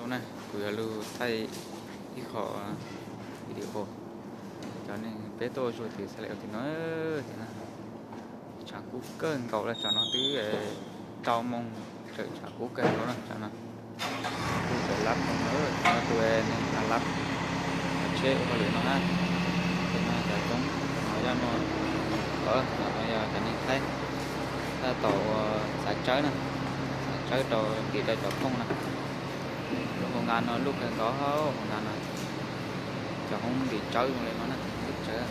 Na, kuv yuav lug thaij ib qho video, cov neeg peb tuaj ua zug tim Xas Les tim no, tshav kub kawg nkaus lawm, tsam no twb rau moos tseem tshav kub kawg nkaus na, tsam no kub tseem lab no, tus neeg lab tsheb ua hauj lwm no na, cov no cov coob, no yog no, no yog cov neeg Thaib tab tom ua txav tsawb na, txav tsawb rau ntim rau cov kooj na. Lub hoo nkas no luj kawg nkaus, hoo nkas no cov hoob ntim tsawb zoo li no na, ntim tsawb,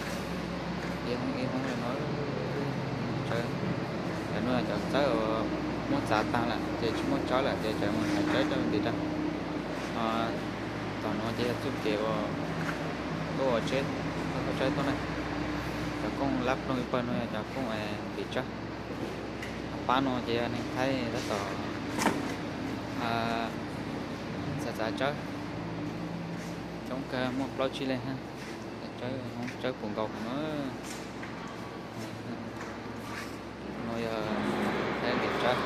ib hoob ib hoob li no, tsawb. Cov no cov tsawb uas muab txav tag lawm ces tsis muaj tsawb lawm ces tseem mus txav tsawb coj ntim rau. Tom no ces yog txuj kev uas tuaj ua tsheb, thauj thauj tsawb tuaj na. Cov kooj lab ploog ib pawg no yog cov kooj ntim tsawb. Pab no ces yog neeg Thaib tab tom txav txav tsawb, coob kawg muaj plaub tsib leeg na. Tsawb, hoob tsawb puv nkaus no. No yog Thaib ntim tsawb,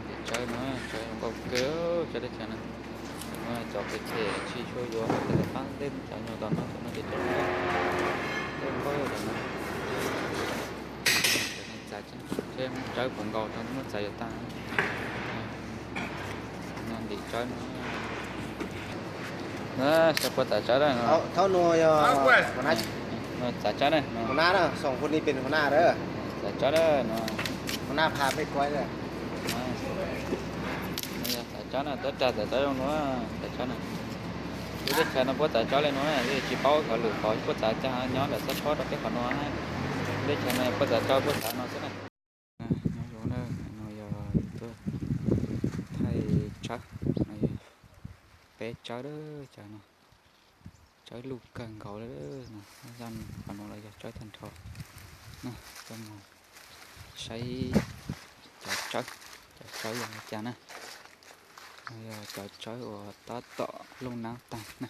ntim tsawb no, tsawb zoo nkauj kawg, tsawb teb chaws no. No cov pem them tsis tshua yuav, peb pab tej cov nyuag tom no, tom no ces cov zoo nkauj, cov no. Txav tsawb puv nkaus rau muab txav yuav tag. No ntim tsawb no. Saib puab txav tsawb na. Thaum no yog txav tsawb na. Txav tsawb na no. Yog txav tsawb na, tuab rag txav tsawb zoo no, txav tsawb na. Lub teb chaws no puab txav tsawb li no na, tsis paub xyov lwm qhov puab txav cas, nyob ntawm Xab Phob rau peb qhov no. Lub teb chaws no puab txav tsawb puab txav no xwb na. Nyob zoo na, no yog tuaj thaij tsawb, peb tsawb, tsawb no, tsawb luj kawg nkaus li. Zaj qhov no los yog tsawb tag nrho na. Coj mus saib cov tsawb, cov tsawb yog li cas na. No yog cov tsawb uas tab tom looj nab tag na,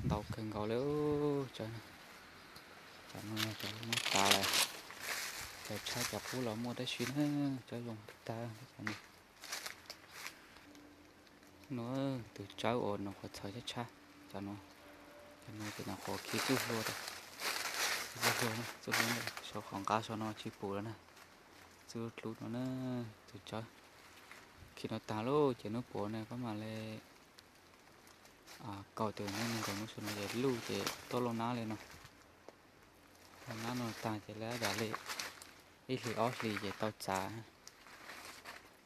ntau kawg nkaus li. Tsawb, cov no yog cov muab txav lawm, cov tshab cov qub los muaj tab sis na, tsawb zoo tag. No tus tsawb uas nyuam qhuav txhawv tshab tshab, cov no, cov no ces nyuam qhuav khi txuj hlua, txuj hlua, txuj hlua, sau qhov nqab sau no tsis pum lawm na. Txuj dlub no na, tus tsawb khi no tag lauj ces hnub puav no koj mam li kaus tus no, nkaus hnub sau no ces luj ces tuaj looj nab li no. Looj nab no tag ces lawv dam li ib hlis ob hlis ces tau txav.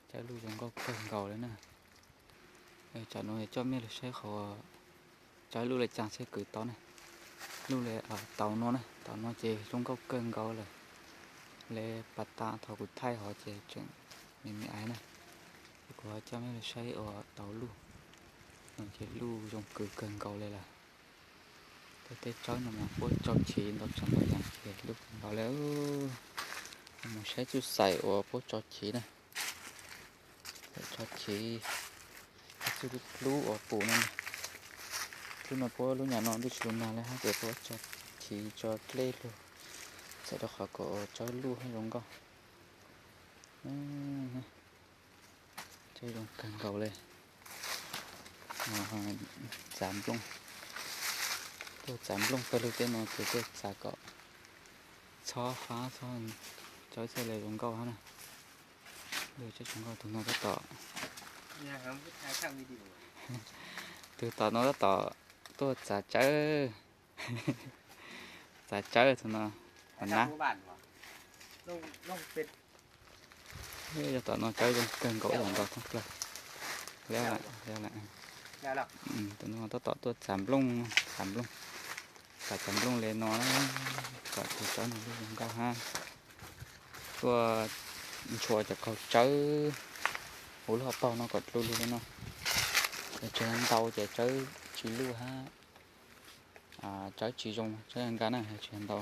Tsawb luj zoo nkauj kawg nkaus li na. Tsam no coj mej lug saib qhov tsawb luj li cas thiaj kwv tau na. Luj li tau no na, tau no ces zoo nkauj kawg nkaus lawm. Li pas tas thaum kuv thaij hov ces tseem me me aiv na. Kuv ho coj mej lug saib uas tau luj no ces luj zoo kwv kawg nkaus li lawm. Tej teb tsawb no mas puab tso chiv ntau tsav ntau yam ces luj kawg nkaus li. Mus saib txuj xaim uas puab tso chiv na. Tso chiv, txuj dlub uas pum no, dlub no puab lub nyam no ntuj tsis lug nag li hab ces puab tso chiv tso dlej lug, txhawm rau qhov kom tsawb luj hab zoo nkauj. Tsawb zoo kawg nkaus li. Txav nplooj, tuaj txav nplooj pawg lug tej no ces tuaj txav kom txhob fab txhob, tsawb txhaj le zoo nkauj hab na. Lug tsawb zoo nkauj tus no tab tom, tus tom no tab tom tuaj txav tsawb, txav tsawb tus no, hov nab. Yog tom no tsawb zoo kawg nkaus ib yam nkaus thoob plawg. Tus no tab tom tuaj txav nplooj, txav nplooj, txav cov nplooj li no kom tus tsawb no lug zoo nkauj hab. Tuaj ntshua cov qaug tsawb huv lub hauv paug no kom dlua lug li no. Yog tsis ntau ces tsawb tsis luj hab, tsawb tsis zoo, tsawb nkag na, tsis ntau.